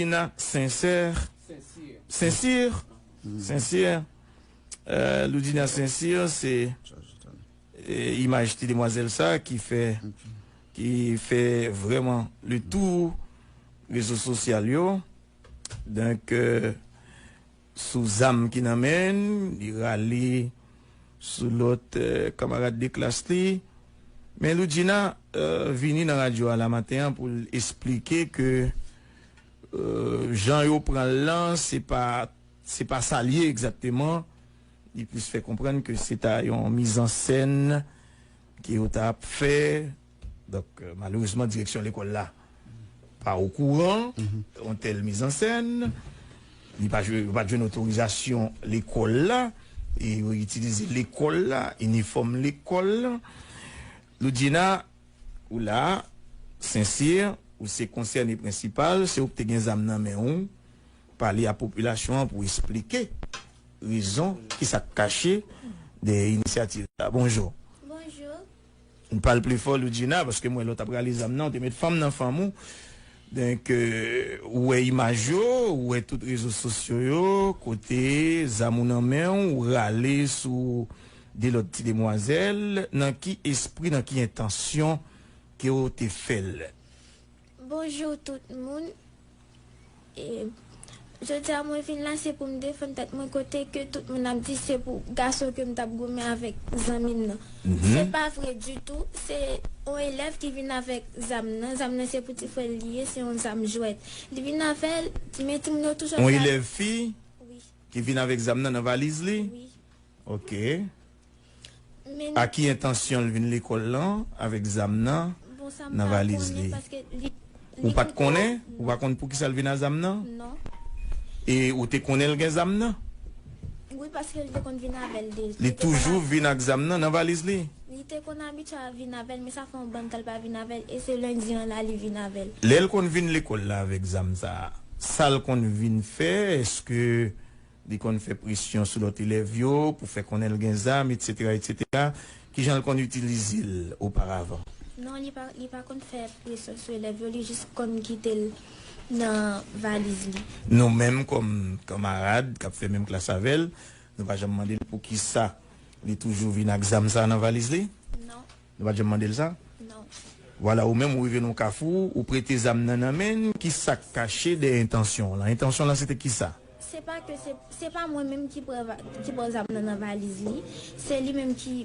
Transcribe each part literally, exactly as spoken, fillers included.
Loudjina Sensè. Sensir. Sensir. Euh, Loudjina Sensir, se, euh, imaj ti demwazèl sa ki fè, ki fè vrèman le tou rezo sosyal yo. Donk, euh, sou zam ki nan men l, li rale sou lòt, euh, kanmarad de klas li. Men Loudjina, euh, vini nan radyo a la maten an pou l esplike ke, euh, jan yo pran l lan, se pa, se pa sa l ye egzakteman. Li plis fè konprann ke se ta yon mizansèn ke yo t ap fè. Donk, euh, malerezman, direksyon lekòl la pa okouran yon tèl mizansèn. Li pa jwe, yo pa t jwenn otorizasyon lekòl la. E yo itilize lekòl la, inifòm lekòl la. Loudjina, ou la, Sensir, ou se konsène prensipal, se ou ki te gen zam nan men ou, pale a popilasyon an pou esplike rezon ki sa k kache dèyè inisyativ la. Bonjou. Bonjou. Pale pli fò, Loudjina, paske m wè lè w t ap rale zam nan, ou te met fanm nan fanm ou. Donk, euh, ou wè imaj yo, ou wè tout rezo sosyo yo, kote zam ou nan men w, ou rale sou de lòt ti demwazèl, nan ki espri, nan ki entansyon ke w te fè l? Bonjou tout moun. E, jodi a mwen vin la, se pou m defann tèt mwen kote ke tout moun ap di se pou gason ke m t ap goumen avèk zanmi m nan. Se pa vre ditou, se yon elèv ki vin avèk zam nan. Zam nan se pou ti frè l li ye, se yon zam jwèt. Li vin avè l, men timoun yo toujou ap... Yon elèv fi ki vin avèk zam nan nan valiz li? Wi. Ok. A ki entansyon l vin lekòl lan avèk zam nan nan valiz li? Ou pa t konnen? Ou pa konn poukisa l vin ak zam nan? Non. E ou te konnen l gen zam nan? Wi, paske l te konn vin avè l deja. Li toujou vin ak zam nan nan valiz li? Li te konn abitye a vin avè l, men sa fè yon bann tan l pa vin avè l, e se lendi an la li vin avè l. Lè l konn vin lekòl la avèk zam sa a, sa l konn vin fè, èske li konn fè presyon sou lòt elèv yo pou fè konnen l gen zam, etsetera, etsetera. Kijan l konn itilize l oparavan? Non, li pa, li pa konn fè presyon sou elèv yo, li jis konn kite l nan valiz li. Nou menm kòm kanmarad k ap fè menm klas avè l, nou pa janm mande l poukisa li toujou vin ak zam sa a nan valiz li? Non. Nou pa t janm mande l sa? Non. Vwala, ou menm ou rive nan yon kafou, ou prete zam nan nan men l, ki sa k kache dèyè entansyon w lan? Entansyon w lan se te ki sa? Se pa ke se, se pa mwen menm ki pran va-, ki pran zam nan nan valiz li, se li menm ki,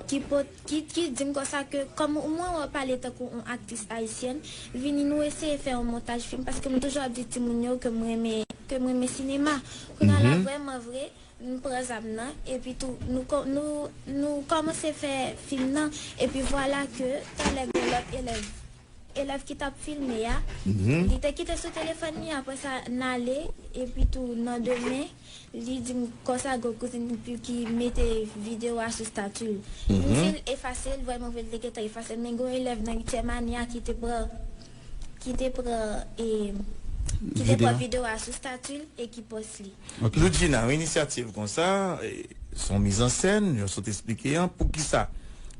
ki pot-, ki, ki di m konsa ke kòm mwen wè w pale tankou yon aktris ayisyèn, vini nou eseye fè yon montaj fim, paske m toujou ap di timoun yo ke m renmen, ke m renmen sinema. Kounye a la, vrèman vre, nou pran zam nan, epi tou, nou ko-, nou, nou kòmanse fè fim nan, epi vwala ke talè gen lòt elèv, elèv ki t ap filme a, li te kite sou telefòn li, apre sa, n ale, epi tou, nan demen, li di m konsa, gen yon kouzin li ki mete videyo a sou stati l. M di l efase l, vrèman vre, l te gentan efase l, men gen yon elèv nan uityèm ane a ki te pran, ki te pran, e, ki te pran videyo a sou stati l e ki pòs li. Loudjina, yon inisyativ konsa, e, se yon mizansèn, jan w sot esplike an, poukisa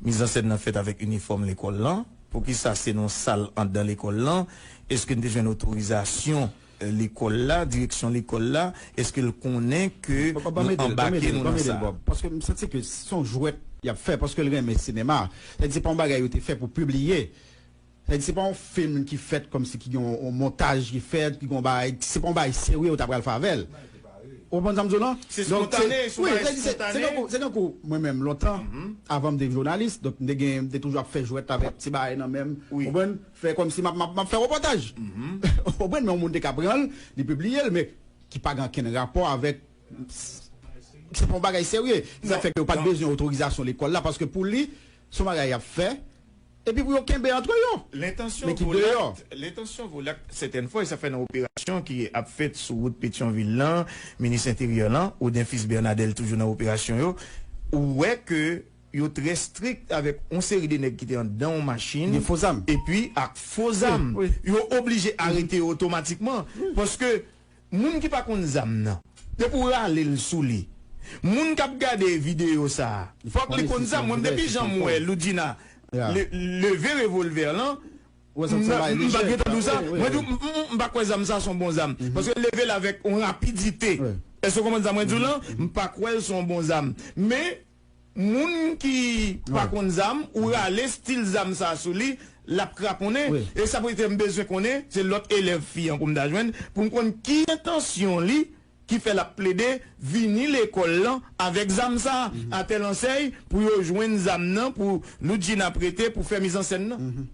mizansèn nan fèt avèk inifòm lekòl lan? Poukisa se nan yon sal anndan lekòl lan? Èske n te jwenn otorizasyon, e, lekòl la, direksyon lekòl la? Èske l konnen ke nou anbake nou nan sa? Paske m santi ke se yon jwèt y ap fè, paske l renmen sinema. Sètadi se pa yon bagay yo te fè pou pibliye. Sètadi se pa yon fim ki fèt kòmsi ki gen yon, yon montaj ki fèt, ki gen yon bagay, se pa yon bagay serye yo ta pral fè avè l. Ou konprann sa m di w lan? Se spontane, se yon bagay spontane. Wi, sètadi se, se tankou, se tankou mwen menm, lontan, avan m te jounalis, donk m te gen, m te toujou ap fè jwèt avèk ti bagay nan men m. Ou konprann? Fè kòmsi m ap, m ap, m ap fè repòtaj. Ou konprann? Men yon moun te ka pran l, li pibliye l, men ki pa gen okenn rapò avèk, se pa yon bagay serye. Sa fè ke yo pa t bezwen otorizasyon lekòl la, paske pou li, se yon bagay y ap fè, epi pou yo kenbe antre yo. Men ki deyò. Lentansyon Volat, sètèn fwa, e sa fè nan operasyon ki ap fèt sou wout Petyonvil lan, minis enteryè lan, Audenfils Bernadel toujou nan operasyon yo, ou wè ke yo trè strik avèk yon seri de nèg ki te anndan yon machin, epi ak fo zam. Yo oblije arete yo otomatikman, paske moun ki pa konn zam nan, depi w rale l sou li, moun k ap gade videyo sa a, fòk li konn zam. Mwen, depi jan m wè Loudjina le-, leve revòlvè lan, Ou wè sa se yon bagay lejè. M pa t gentan di w sa. Mwen di w, m, m, m pa kwè zam sa se yon bon zam. Paske l leve l avèk yon rapidite. Èske w konprann sa mwen di w lan? M pa kwè l se yon bon zam. Men, moun ki pa konn zam, ou rale stil zam sa sou li, l ap kraponnen. E sa poutèt m bezwen konnen, se lòt elèv fi an pou m ta jwenn, pou m konn ki entansyon li ki fè l ap plede vini lekòl lan avèk zam sa a, atèl ansèy pou yo jwenn zam nan, pou Loudjina prete, pou fè mizansèn nan.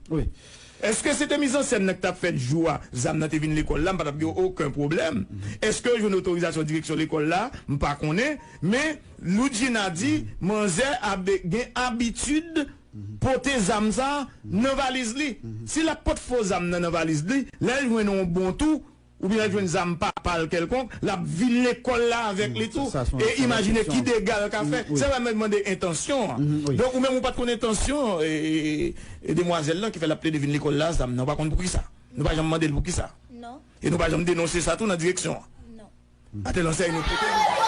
Èske se te mizansèn nan ki t ap fèt jou a zam nan te vin lekòl la, m pa t ap gen okenn pwoblèm. Èske yo jwenn otorizasyon direksyon lekòl la? M pa konnen. Men Loudjina di manzè ap gen abitid pote zam sa nan valiz li. Si l ap pot fo zam nan nan valiz li, lè l jwenn yon bon tou, oubyen l jwenn zam pa pa l kèlkonk, l ap vin lekòl la avèk li tou. E imajine ki dega l ka fè. Se vre mwen mande entansyon an. Donk, ou menm ou pa t konn entansyon e, e, e demwazèl lan ki fè l ap plede vin lekòl la, zam nan. Ou pa konn poukisa. Nou pa janm mande l poukisa. E nou pa janm denonse sa tou nan direksyon an. Atèl ansèy nou prete.